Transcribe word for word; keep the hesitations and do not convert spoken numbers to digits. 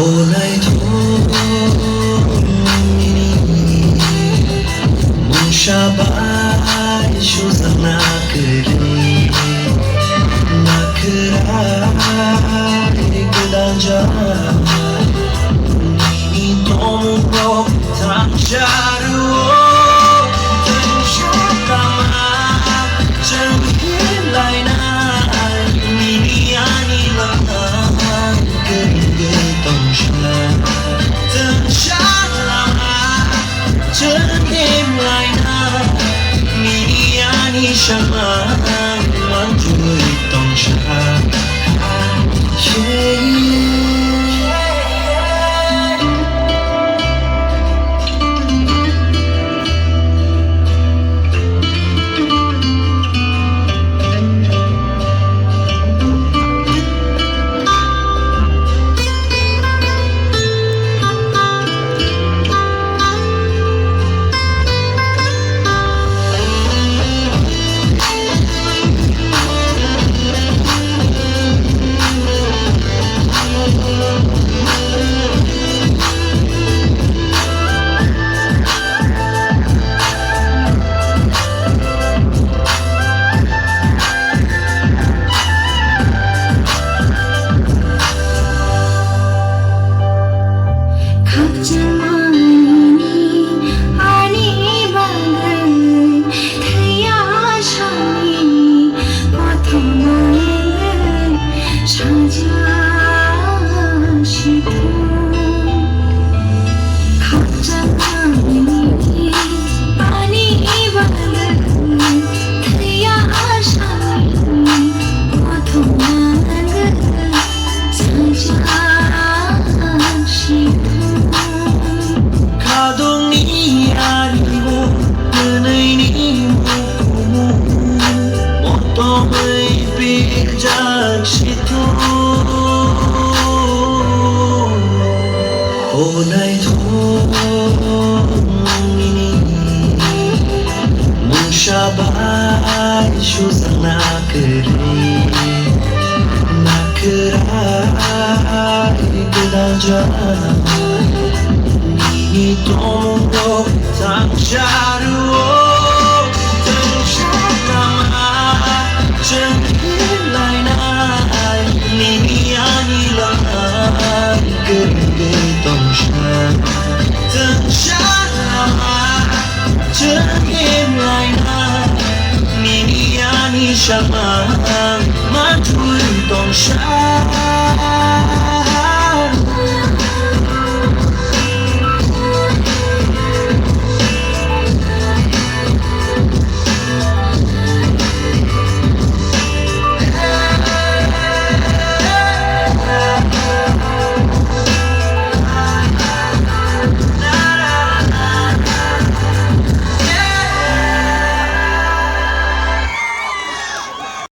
Naithok nini mungsa bai sujakna kwrwi, nakhwrai kwdajak nini tongmungrok thangsarwo. Tongsa lama chwng khe lainai nini ani lama kwrwi tongsa. Tongsa lama chwng khe lainai nini ani samung manjui tongsa. Khakchangmani ani bagwi thwiya sani kothoma sajak sithung. Khakchangmani ani bagwi thwiya sani kothoma Khadongni ario twnwini mukumu motomwi pijak situ. O naithok nini mungsa bai sujakna kwrwi, nakhwrai kwdajak nini tongmungrok thangsarwo. Tongsa lama chwng khe lainai nini ani lama kwrwi tongsa. Tongsa lama chwng khe lainai nini ani samung manjui tongsa.